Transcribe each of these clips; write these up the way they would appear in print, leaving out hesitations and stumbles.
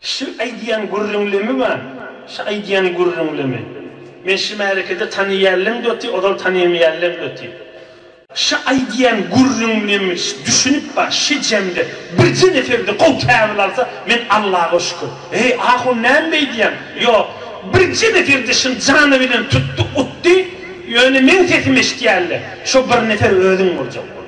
Şu aýdýan gürrüňlemi bar, şu aýdýan gürrüňlemi. Men şu märekede tanyýarlem-de oty, ozal tanymaýarlem-de oty. Şu aýdýan gürrüňlemi düşünip bar, şu jemde birje nefer-de gowy käbir alsa, men Allaga şükür. Eý, ahun näme beýdýäň? Ýok, birje nefer-de şuny jany bilen tutdy, utdy, ýöne meň sesimi eşidýärler. Şo bir nefer özüň boljak bol.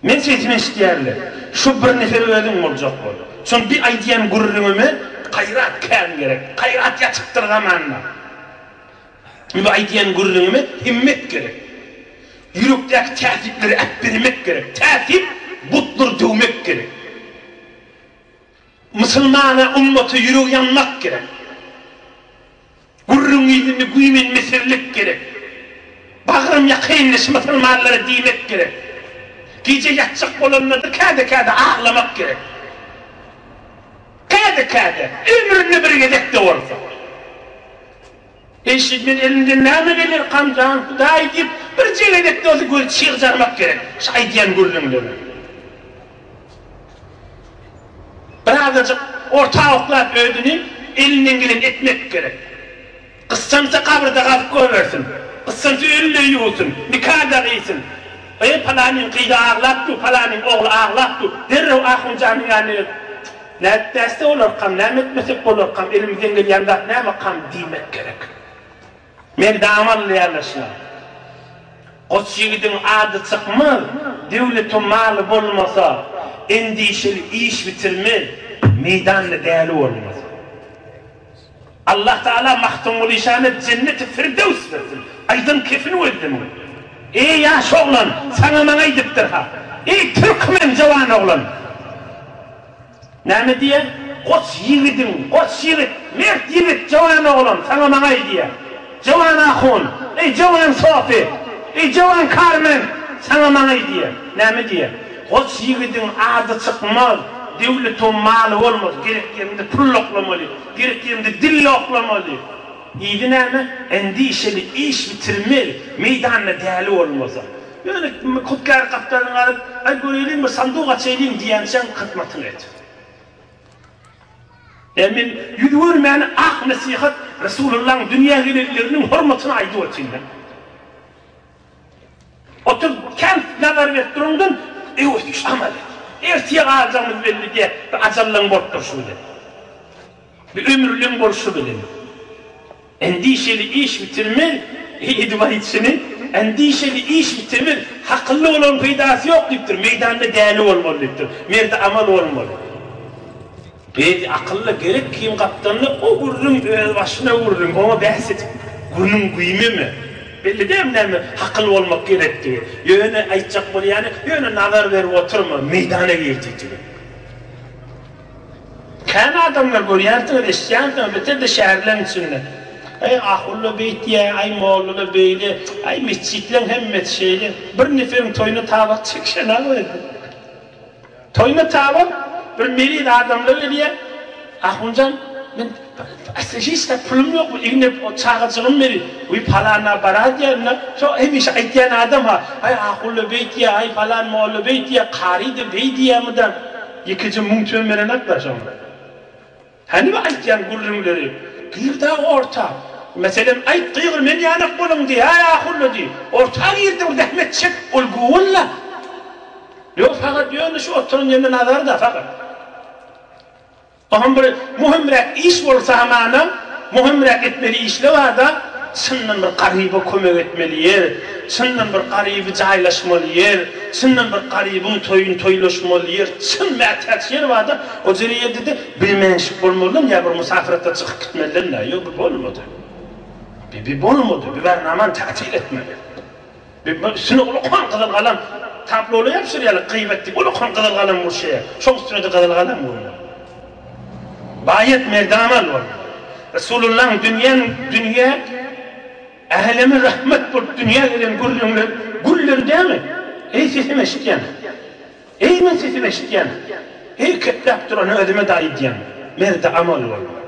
Men sesimi eşidýärler. Şo bir nefer özüň boljak bol. Şol bir aýdýan gürrüňime gaýrat kän gerek. Gaýrat ýatypdyr zamanda. Bu aýdýan gürrüňime himmet gerek. Ýürekdäki täsipleri äpbermek gerek. Täsip butlary döwmek gerek. Musulmana, ummata ýüregi ýanmak gerek. Gürrüň yzynda güýmenmesizlik gerek. Bagrym ýakyn şu musulmanlara diýmek gerek. Gije ýatjak bolanda-da käde-käde aglamak gerek. Käde-käde, ömründe bir gezek-de bolsa. Eşit, men elimden näme geler, Kamjan, Hudaý diýip, birje gezek-de bolsa gözi çygjarmak gerek şu aýdýan gürrüňlere. Birazajyk orta oklap özüni elinden gelen etmek gerek. Gyssansa gabyrda gazyp goýbersin. Gyssansa ölüde ýuwsun. Nika-da gyýsyn. Eý, palanyň gyzy aglap dur, palanyň ogly aglap dur. Derrew ahunjanyň ýanyna gelip, Nädip nätse bolarkam, näme etmesek bolarkam, elimizden gelýän zat nämekam diýmek gerek. Men damal ýerleşýän. Goç ýigidiň ady çykmaz, döwleti maly bolmasa, endişeli iş bitirmez, meýdanda däli bolmasa. Allah Tagala Magtymguly şana jenneti firdews bersin. Aýdan kefini gözlemiň. Eý ýaş oglan, saňa maňa aýdypdyr-ha. Eý türkmen jowan oglan! Näme diýýär? Goç ýigidiň, goç ýigit, mert ýigit, jowan oglan, saňa maňa aýdýar. Jowan ahun, eý, jowan sopy, eý, jowan karmen, saňa maňa aýdýar. Näme diýýär? Goç ýigidiň ady çykmaz, döwleti maly bolmaz, gerek ýerinde pul oklamaly, gerek ýerinde dil oklamaly. Yzy näme? Endişeli iş bitirmez, meýdanda däli bolmasa. Ýöne hutgär gapdalyňa alyp, Aý, göreýliň, bir sandyk açaýlyň diýýänçäň hyzmatyňy et. Ýa men ýüz görmäni ak nesihat Resulullahyň dünýä gelenleriniň hormatyna aýdyp otyryn-da. Otur, kän nazar berip duraňdan, öwüt, amal et. Ertir galjagymyz belli diýä, bir ajallaň bolup durşy bilen. Bir ömürliň bolşy bilen. Endişeli iş bitirmez, edip aýdyşyny, Endişeli iş bitirmez, hakylly bolanyň peýdasy ýok diýipdir, meýdanda däli bolmaly diýipdir, merdi amal bolmaly. Bedi akylly gerek kim gapdalynda o gürrüň özbaşyna gürrüň, oňa bäs edip günüň güýmeme. Belli däl näme hakyl bolmak gerekdigi. Ýöne aýtjak bolýany, ýöne nazar berip oturma, meýdana gir diýdigi. Kän adamlar görýänsiňiz, eşidýänsiňiz, beter-de şäherleň içinde. Aý, ahulla beýtýä, aý, mollala beýle, aý, metjitleň hemmesi şeýle. Bir neferiň toýuna tabak çekişen-ä özi. Toýuna tabak bir meriz adamlar gelýär. Ahunjan, men asly hiç zat pulum ýok, bir igne çagajygym meri. Wiý, palana baraýdýan-da, şo hemişe aýtýan adam-ha. Aý, ahulla beýtýä, aý, palan molla beýtýä, kary-da beýdýä mydam. Ýekeje müň tümen berenoklar şoňa. Hany bu aýtýan gürrüňleri? Gir-dä orta. Meselem, aýt, gygyr, men ýanak boluň diý, äý, ahulla diý. Orta gir-de bir zähmet çek, ol göwün-le. Ýok, fakat ýöne şu oturan ýerinde nazar-da, fakat. Oňam bir möhümräk iş bolsa hamana, möhümräk etmeli işle bar-da, çyndan bir garyba kömek etmeli ýer, çyndan bir garyby jaýlaşmaly ýer, çyndan bir garybyň toýuny toýlaşmaly ýer, çyn mätäç ýer bar-da, o jere ýerde-de bilmänşik bolmalydan ýa bir musafyratda çykyp gitmeliden-dä, ýok, bu bolmady. Bi, bi bolmady, bi bernamany tätil etmeli. Üstüne ulakan gyzyl galam tablola ýapyşdyrýarlar, gyýbat diýip, ulakan gyzyl galam gurşaýar. Şoň üstüne-de gyzyl galam goýýar. Baýat merdamal bolmaly. Resulullahyň dünýäniň dünýä äleme rahmet bolup dünýä gelen gürrüňler gülleri dämi? Eý sesimi eşitýän. Eý men sesimi eşitýän. Eý kepläp duran özüme-de aýdýan. Merde amal bolmaly.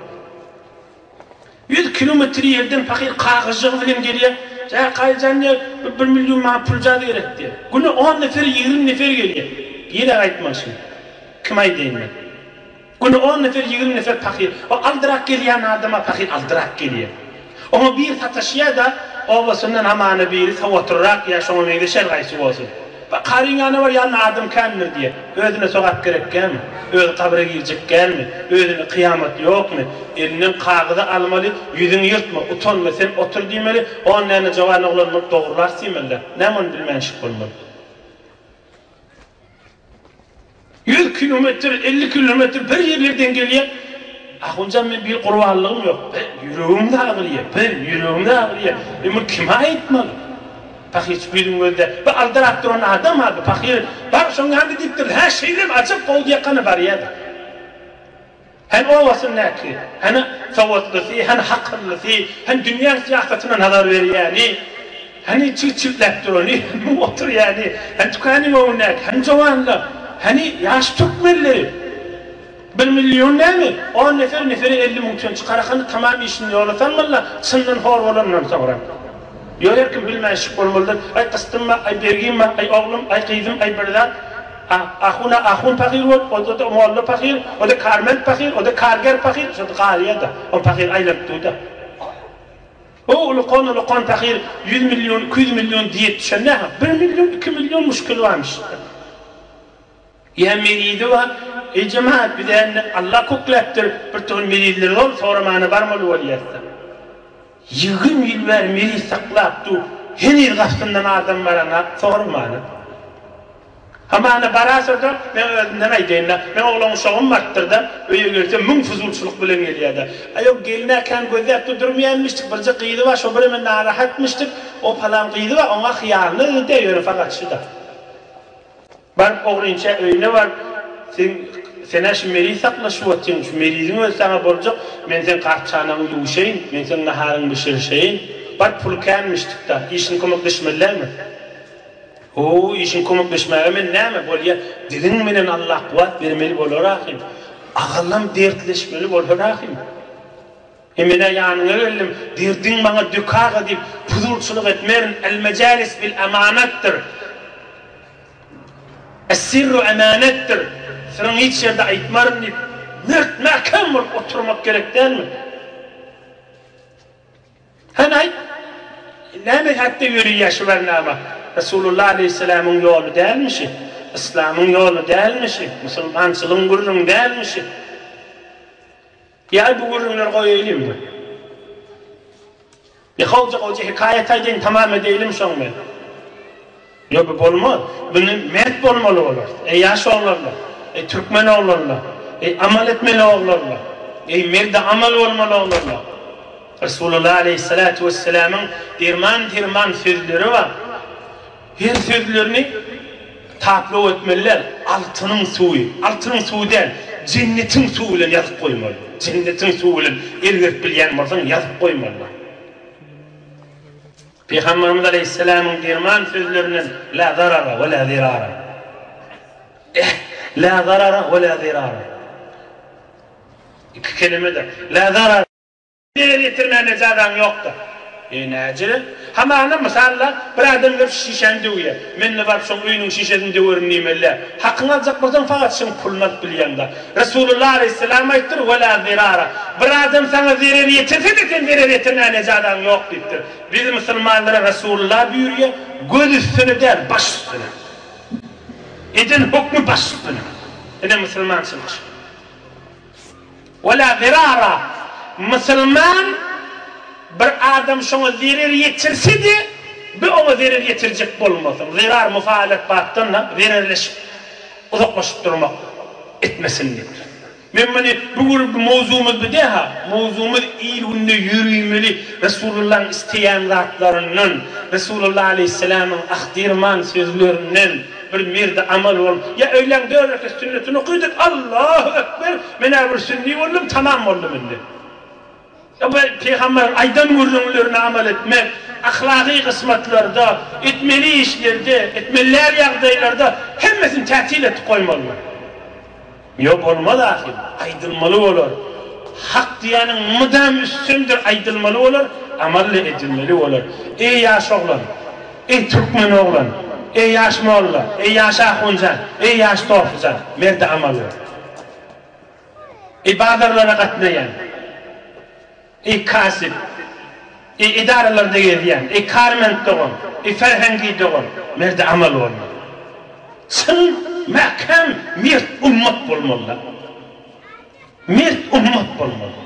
Ýüz kilometr ýerden pahyr kagyzjygy bilen gelýär. Jä, Kaýyjan diýýär, bir bir million maňa puljaz gerek diýýär. Güne on nefer, 20 nefer gelýär. Girä gaýtmaşyn. Kime aýdaýyn men? Güne on nefer, 20 nefer pahyr. O aldyrak gelýän adama pahyr aldyrak gelýär. Oňa bir sataşýar-da, obasyndan hamana biri sowatlyrak ýa şoňa meňzeş her haýsy bolsun. Ba, karyň ýanyna bar, ýanynda adam kändir diýýär. Özüne sogap gerek dälmi? Özi gabra girjek dälmi? Özüne kyýamat ýokmy? Elinden kagyzy almaly, ýüzüňi ýyrtma, utanma, sen otur diýmeli, on däne jowan oglan bolup dogrularys diýmeli-dä. Näme ony bilmänşik bolmaly? 100 kilometr, 50 kilometr bir ýerlerden gelýär. Ahunjan men bir gurbanlygym ýok. Bir ýüregim-de agyrýar, bir ýüregim-de agyrýar. E muny kime aýtmaly? Pahyr ýüzüň gözde. Bir aldyrap duran adam ha bu pahyr. Bar şoň ýanynda diýipdir. Hä şeýlemi ajap gowy diýekana barýar-da. Hem obasyndaky, hem sowatlysy, hem hakyllysy, hem dünýäň syýasatyna nazar berýäni, hany çig-çigläp durany, hem oturýany, hem tükanyň öňündäki, hem jowanlar, hany ýaş türkmenleri. Bir million näme, on nefer nefere 50 müňden çykar hany tamam işini ýola salmalylar, çyndan hor bolandan soňra. Ýok her kim bilmänşik bolmalydyr. Aý gysdym bar, aý bergim bar, aý oglum, aý gyzym, aý bir zat. A ahuna ahun pahyr bolup, o-da molla pahyr, o-da karment pahyr, o-da karger pahyr, şo-da galýa-da. O pahyr aýlanyp dur-da. O ulukan-ulukan pahyr 100 million, 200 million diýet düşende-hä, bir million, iki million muşkili barmyş-da. Ýa merizi bar. Eý jemagat, bize indi Alla kökläpdir, bir tugun merizleri bol, soramana barmaly bolýas-da. 20 ýyl bäri meriz saklap dur, heniz gapysyndan adam barana soramana. Hamana barasa-da, men özümden aýdaýyn-da, meň oglan uşagym barypdyr-da, öýe gelse müň fuzulçylyk bilen gelýär-de. Aý, o gelin-ä kän gözläp-de durmaýanmyşdyk, birje gyzy bar, şo bireme narahatmyşdyk, o palan gyzy bar, oňa hyýalyny edýär, ýöne fakat şu-da. Baryp ogrynça öýüne baryp, Sen, sen-ä şu meriz saklaşyp otyrň, şu meriziň özi saňa boljak, men seň gap-çanagyňy ýuwuşaýyn, men seň naharyňy bişirişeýin. Baryp puly känmişdik-da, işini kömekleşmeli dälmi? Ho, işiň kömekleşmäge men näme, bolýa, diliň menen Alla kuwwat bermeli bolar ahym. Agallam dertleşmeli bolar ahym. E men-ä ýanyňa geldim, derdiň maňa dök aga diýip, puzulçylyk etmerin, El-mejalis bil amanatdyr. Es-sirru amanatdyr. Syryňy hiç ýerde aýtmaryn diýip, mert, mäkäm bolup oturmak gerek dälmi? Hany aýt, näme hetde ýöreýär şu barnama? Resulullah aleýhissalamyň ýoly dälmi şi? Yslamyň ýoly dälmi şi? Musulmançylygyň gürrüňi dälmi şi? Ýa bu gürrüňleri goýaýlymy? Bir gowja-gowja hekaýat aýdaýyn, tamam edeýlim şoň bilen. Ýok, bu bolmaz. Muny mert bolmaly bolarys. Eý, ýaş oglanlar! Eý, türkmen oglanlar! Eý, amal etmeli oglanlar! Eý, merdi amal bolmaly oglanlar! Resulullah aleýhissalatu wessalamyň derman-derman sözleri bar. Her sözlerini taplaw etmeli däl. Altynyň suwy, altynyň suwy däl, jennetiň suwy bilen ýazyp goýmaly. Jennetiň suwy bilen el berip bilýän bolsaň ýazyp goýmaly. Pygamberimiz aleýhissalamyň derman sözlerinden la zarara we la zirara. Eh, la zarara we la zirara. Iki kelime-de. La zarara. Zerer ýetirmäne ejazaň ýokda. E näjele? Hamana mysal-la, bir adam gelip şişäni döwýär. Men-de baryp şoň öýüniň şişesini döwerin diýmeli-dä. Hakyňy aljak bolsaň fakat şoň puluny alyp bilýäň-da. Resulullah aleýhissalam aýtdyr, Ve la zirara. Bir adam saňa zerer ýetirse-de sen zerer ýetirmäne ejazaň ýok diýipdir. Biz musulmanlara Resulullah buýurýar, göz üstüne däl, baş üstüne. Eden hukmy baş üstüne. Ine musulmançylyk şu. Wela zirara, musulman bir adam şoňa zerer ýetirse-de, bi oňa zerer ýetirjek bolmasyn. Zirar mufaalat bapdan-da, zererleşip, uzaklaşyp durmak etmesin diýipdir. Men muny bu gün bu mowzugymyz bu däl-ha, mowzugymyz il-günde ýöriýmeli Resulullahyň isleýän zatlaryndan, Resulullah aleýhissalamyň ahdirman sözlerinden, Bir merdi amal bolup, ýa öýläň dört rekat sünnetini okydyk, Allahu ekber, men-ä bir sünni boldum, tamam boldum indi. Ýa bu pygamberiň aýdan gürrüňlerine amal etmek, ahlagy gysmatlarda, etmeli işlerde, etmeli däl ýagdaýlarda hemmesini tätil etip goýmalydyr. Ýok bolmaz ahyr, aýdylmaly bolar. Hak diýýäniň mydam üstündir aýdylmaly bolar, amal-da edilmeli bolar. Eý ýaş oglan! Eý türkmen oglan! Eý ýaş molla, eý ýaş ahunjan, eý ýaş sofyjan, merde amal bol. Eý bazarlara gatnaýan, eý kasyp, eý edaralarda gezýän, eý karment dogan, eý ferhengi dogan, merde amal bolmaly. Çyn, mäkäm, mert ummat bolmaly-da. Mert ummat bolmaly.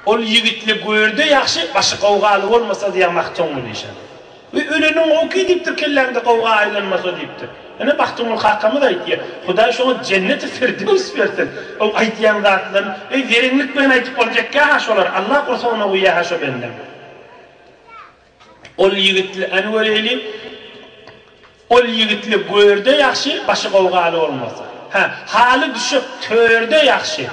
Ol ýigitli görde ýagşy, başy gowgaly bolmasa diýýär Magtymguly işan. We öleniň gowky diýipdir kelläňde gowga aýlanmasa diýipdir. Ine Magtymguly kakamyz aýtýar. Hudaý şoňa jenneti firdöws bersin. Oň aýtýan zatlaryny eý zereňlik bilen aýtyp boljakýa-ha şolary Allah gursagyna guýýa-ha şo bendeň. Ol ýigitli Enwer eli Ol ýigitli görde ýagşy, başy gowgaly bolmasa. Hä, haly düşek törde ýagşy.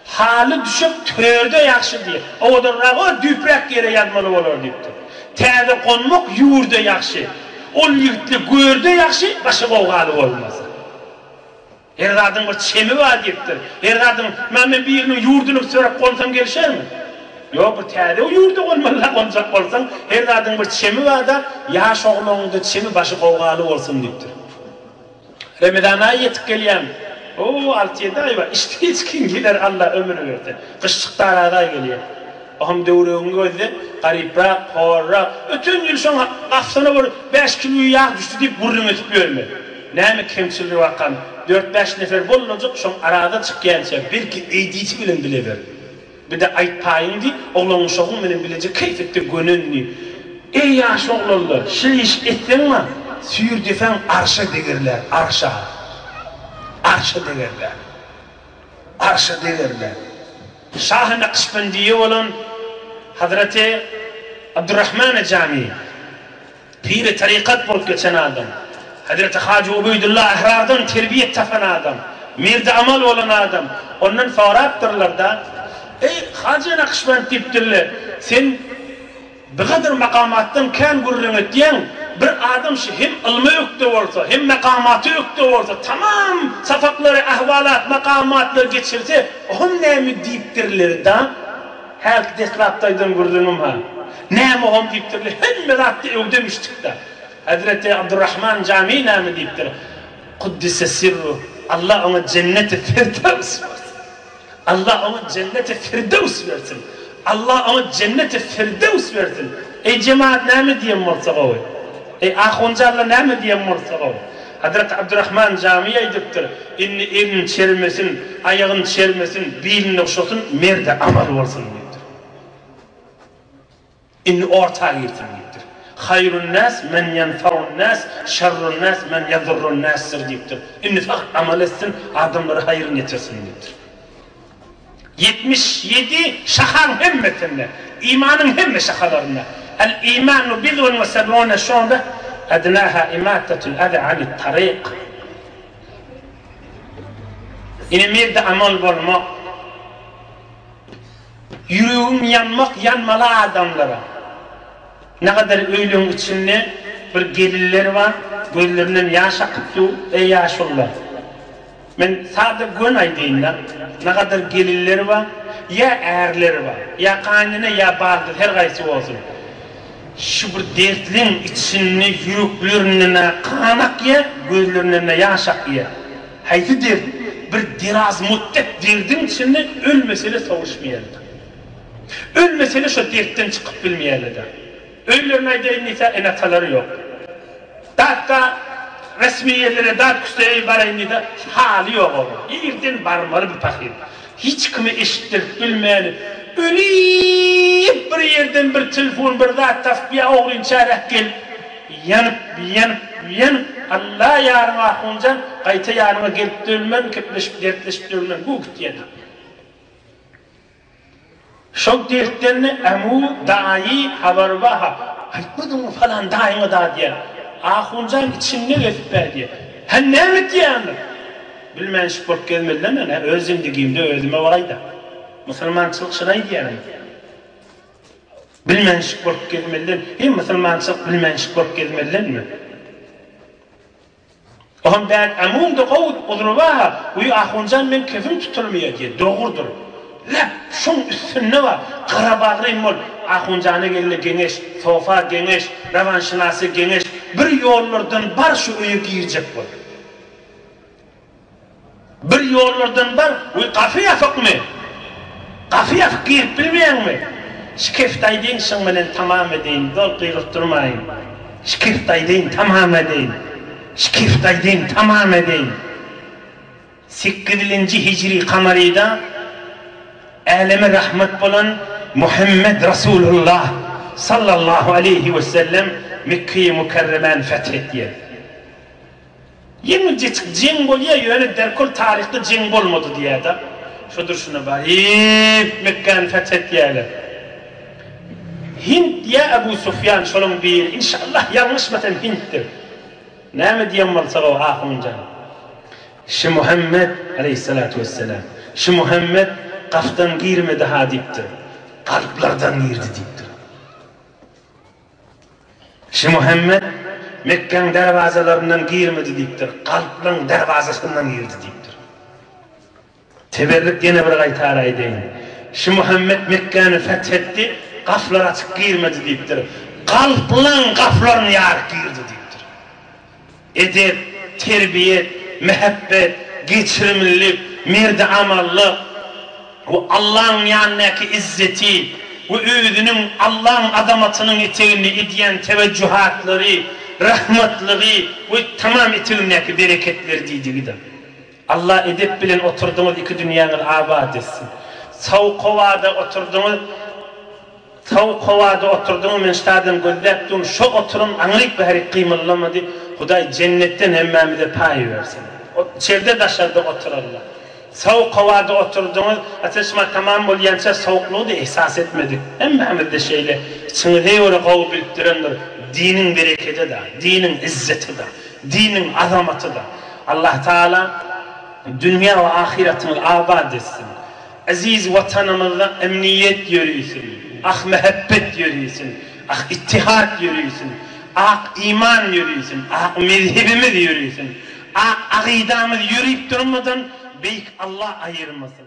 Haly düşek törde ýagşy diýýär. Owadanragy düýpräk ýere ýazmaly bolar diýipdir. Täze gonmak ýurda ýagşy. Ol ýigitli görde ýagşy, başy gowgaly bolmasa. Her zadyň bir çemi bar diýipdir. Her zadyň, mä men biriniň ýurduny sörüp gonsam gelişermi? Ýok, bir täze ýurda gonmaly-da gonjak bolsaň, her zadyň bir çemi bar-da, ýaş oglanyňda çemi başy gowgaly bolsun diýipdir. Remezan aýy ýetip gelýän. O, alty-ýedi aý bar. Içde içgin geler Alla ömür berse. Gyşjykda araza gelýär. Oham döwregiňi gözle, garyprak, horrak, öten ýyl şoň gapsyna bir bäş kilo ýag düşdi diýip gürrüň edip ýörme. Näme kemçiligi barkam, dört-bäş nefer bollajyk şoň araza çykýança belki eýdisi bilen bile ber. Bir-de aýt paýyň diý, oglan-uşagyň bilen bileje keýp et-de gönen diý. Eý ýaş oglanlar, şir iş etseň-ma, süýr depäň arşa degerlär, arşa. Arşa degerlär. Arşa degerlär. Şahy Nakşbendiýe bolan Hazreti Abdurrahmany Jamy, piri tarykat bolup geçen adam, Hazreti Hajy Ubeýdulla Ahrardan terbiýet tapan adam, merdi amal bolan adam, ondan sorapdyrlar-da, Eý, Hajy Nakşbend diýipdirler, sen Bigadyr makamatdan kän gürrüň etýäň, bir adam şu hem ylma ökde bolsa, hem makamata ökde bolsa, tamam sapaklary, ahwalat, makamatlar geçirse, ohm näme diýipdirler-da? Hälki deslapda aýdan gürrüňim-ha. Näme ohm diýipdirler, hemme zatda öwdemişdik-da. Hezreti Abdurrahman Jami näme diýipdir? Kuddise sirruh, Allah oňa jenneti firdews bersin. Allah oňa jenneti firdews bersin. Allah oňa jenneti firdews bersin. Eý jemaat näme diýen bolsa gowy. Eý ahunjanlar näme diýen bolsa gowy. Hazreti Abdurrahman Jamy aýdypdyr, Indi elini çermesin, aýagyny çermesin, bilini ogşasyn, merde amal bolsun diýipdir. Indi orta girsin diýipdir. Haýrun-näs men ýenfa'un-näs, şerrun-näs men ýadurrun-näsdir diýipdir. Indi fakat amal etsin, adamlara haýryny ýetirsin diýipdir. 77 şahaň hemmesinde, imanyň hemme şahalarynda, El-imanu bid'un we seb'une şu'be, ednaha imatatul aza anit-taryk. Ine merde amal bolmak. Ýüregiň ýanmak ýanmaly adamlara. Nagadar öýleň içinde bir gelinler bar, gözlerinden ýaş akyp dur, eý ýaşulular. Men sada göni aýdaýynda, nagadar gelinler bar, ýa ärleri bar, ýa gaýynene ýa baldyz her gaýsy bolsun. Şu bir dertliň içinde ýüreklerinden-ä gan akýar, gözlerinden-de ýaş akýar. Haýsy dert? Bir deraz mutdet derdiň içinde ölmesele sowuşmaýarlar. Ölmesele şo dertden çykyp bilmeýärler-de. Öýlerine aýdaýyn diýse ene-atalary ýok. Datda resmi ýerlere dat küseýin baraýyn diýse haly ýok onuň. Irden barmaly bu pahyr. Hiç kime eşitdirip bilmän ölip bir ýerden bir telefon bir zat tapyp ýa ogryny çäräp gelip Ýanyp, ýanyp, ýanyp, Alla ýaryň ahunjan, gaýta ýanyňa gelip dölmen, kepleşip, dertleşip dölmen, bu gitýän-ä. Şol dertden-de ämu, daýy, habary bar-ha, aýtmadyňmy falan daýyňa-da diýýär. Ahunjan içinde gezip-ä diýýär. Hä, näme etýäňiz? Bilmänşik bolup gezmeli-dä men-ä, öz zindigimde özüme bolaý-da. Musulmançylyk şuny aýdýar-a. Bilmänşik bolup gezmeliden, heý musulmançylyk bilmänşik bolup gezmelidenmi? Ohm bäd amuňda gowy uzry bar-a, uý ahunjan meň kefim tutulmaýa diýýär, dogrudyr. Läp şoň üstünde bar, gara bagrym bol. Ahunjana geldi geňeş, Sofa geňeş, Rowanşynasa geňeş, bir ýollardan bar şu öýe girjek bol. Bir ýollardan bar, we gapy ýapykmy? Gapy ýapyk girip bilmeýäňmi? Şikeft aýdyn şyň bilen tamam edeýin, zol gygyryp durmaýyn. Şikeft aýdyn tamam edeýin. Şikeft aýdyn tamam edeýin. Sekizilinji hijri kamaryda äleme rahmat bolan Muhammet Rasulullah sallallahu aleýhi wesellem Mekgeýi Mükerremäni feth etýär. Ýeňiljejik jeň bolýar, ýöne derkol taryhda jeň bolmady diýýär-de. Şo durşuna baryp Mekgäni feth etýärler. Hind ýa Ebu Sufýan şolaň biri, inşallah ýalňyşmasam Hinddir. Näme diýen bolsa gowy ahunjan. Şi Muhammet, aleýhissalatu wesselam, şi Muhammet gapdan girmedi-ha diýipdir. Kalplardan girdi diýipdir. Şimuhammet Mekgäň derwazalaryndan girmedi diýipdir, kalplaň derwazasyndan girdi diýipdir. Teberrik ýene bir gaýtar aýdaýyn. Şimuhammet Mekgäni feth etdi, gaplar açyk girmedi diýipdir. Kalplaň gaplaryny ýaryp girdi diýipdir. Edep, terbiýet, mähebbet, geçirimlilik, merdi amallyk we Allaň ýanyndaky izzeti we özüniň Allaň azamatynyň eteginde edýän tewejjuhatlary, rahmatlygy we tamam etegindäki bereketleri diýdigidir. Allah edep bilen oturdyňyz iki dünýäňiz abat etsin. Sowuk howada oturdyňyz Sowuk howada oturdyňyz men ştadan gözläp durun şo oturan aňryk bärik gymyldamady Hudaý jennetden hemmämize paý bersin. Içerde daşarda oturanlar. Sowuk howada oturdyňyz ateşma tamam bolýança sowuklygy-da ehsas etmedik. Hemmämizde şeýle içiňize göre gowy bilip durandyr diniň berekedi-da diniň izzeti-da. Diniň azamatydyr. Allah Taala dünýä we ahyratyňyzy abat etsin. Eziz Watanymyzda emniýet ýörisin, ah mähebbet ýörisin, ah ittihat ýörisin, ak iman ýörisin, ak mezhebimiz ýörisin, ak agydamyz ýörip durmadan Beýik Allah aýyrmasyn.